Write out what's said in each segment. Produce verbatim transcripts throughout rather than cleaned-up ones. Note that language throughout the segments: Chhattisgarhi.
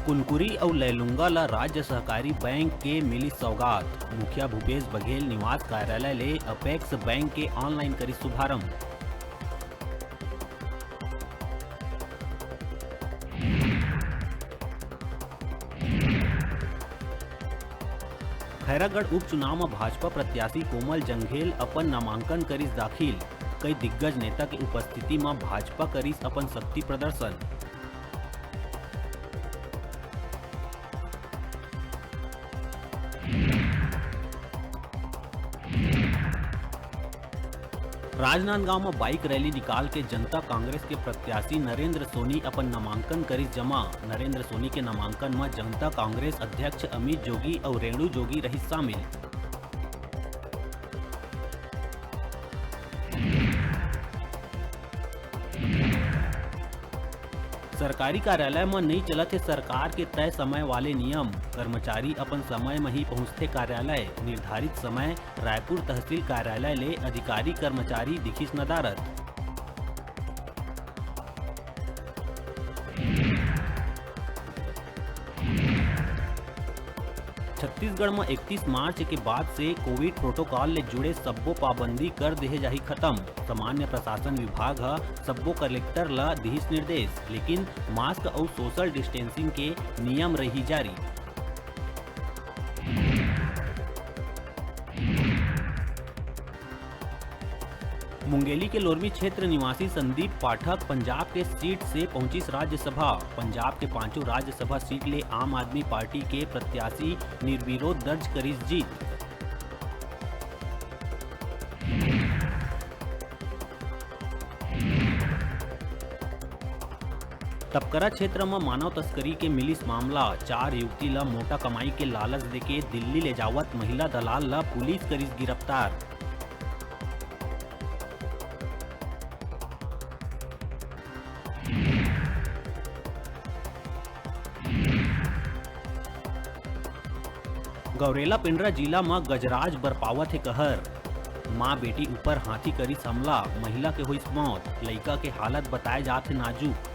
कुनकुरी अउ लैलूंगा ल राज्य सहकारी बैंक के मिलिस सौगात। मुखिया भूपेश बघेल निवास कार्यालय ले अपेक्स बैंक के online करिस शुभारंभ। खैरागढ़ उपचुनाव म भाजपा प्रत्याशी कोमल जंघेल अपन नामांकन करिस दाखिल। कई दिग्गज नेता के उपस्थिति म भाजपा करिस अपन शक्ति प्रदर्शन। राजनांदगांव म bike rally निकाल के जनता कांग्रेस के प्रत्याशी नरेंद्र सोनी अपन नामांकन करिस जमा। नरेंद्र सोनी के नामांकन म जनता कांग्रेस अध्यक्ष अमित जोगी अउ रेणु जोगी रहिस शामिल। सरकारी कार्यालय म नइ चलत हे सरकार के तय समय वाले नियम। कर्मचारी अपन समय म ही पहुंचथे कार्यालय। निर्धारित समय रायपुर तहसील कार्यालय ले अधिकारी कर्मचारी दिखिस नदारत। छत्तीसगढ़ म इकतीस मार्च के बाद से कोविड प्रोटोकॉल ले जुड़े सब्बो पाबंदी कर देहे जाही खत्म। सामान्य प्रशासन विभाग ह सब्बो कलेक्टर ल दिहिस निर्देश, लेकिन मास्क अउ सोशल डिस्टेंसिंग के नियम रही जारी। मुंगेली के लोरमी क्षेत्र निवासी संदीप पाठक पंजाब के सीट से पहुंचिस राज्यसभा। पंजाब के पांचों राज्यसभा सीट ले आम आदमी पार्टी के प्रत्याशी निर्विरोध दर्ज करिस जीत। तपकरा क्षेत्र म मानव तस्करी के मिलिस मामला। चार युवती ल मोटा कमाई के लालच देके दिल्ली ले जावत महिला दलाल ल पुलिस करिस गिरफ्तार। गौरेला पेंड्रा जिला म गजराज बरपावत हे कहर। मां बेटी ऊपर हाथी करिस हमला, महिला के होइस मौत, लइका के हालत बताए जात हे नाजुक।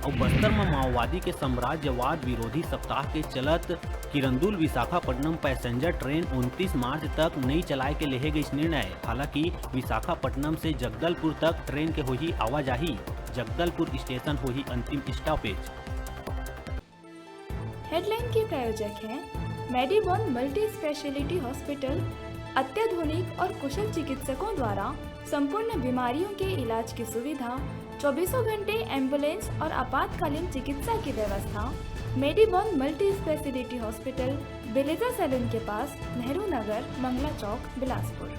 अउ बस्तर म माओवादी के साम्राज्यवाद विरोधी सप्ताह के चलत किरंदुल विशाखापट्टनम पैसेंजर ट्रेन उनतीस मार्च तक नइ चलाए के लेहे गइस निर्णय। हालांकि विशाखापट्टनम से जगदलपुर तक ट्रेन के होही आवाजाही, जगदलपुर स्टेशन होही अंतिम स्टॉपेज। हेडलाइन के प्रायोजक हैं मेडीबोन मल्टी स्पेशलिटी हॉस्पिटल। अत्याधुनिक और कुशल चिकित्सकों द्वारा संपूर्ण बीमारियों के इलाज की सुविधा, चौबीसों घंटे एम्बुलेंस और आपातकालीन चिकित्सा की व्यवस्था। मेडीबोन मल्टी स्पेशलिटी हॉस्पिटल, बिलेजा सैलून के पास, नेहरू नगर, मंगला चौक, बिलासपुर।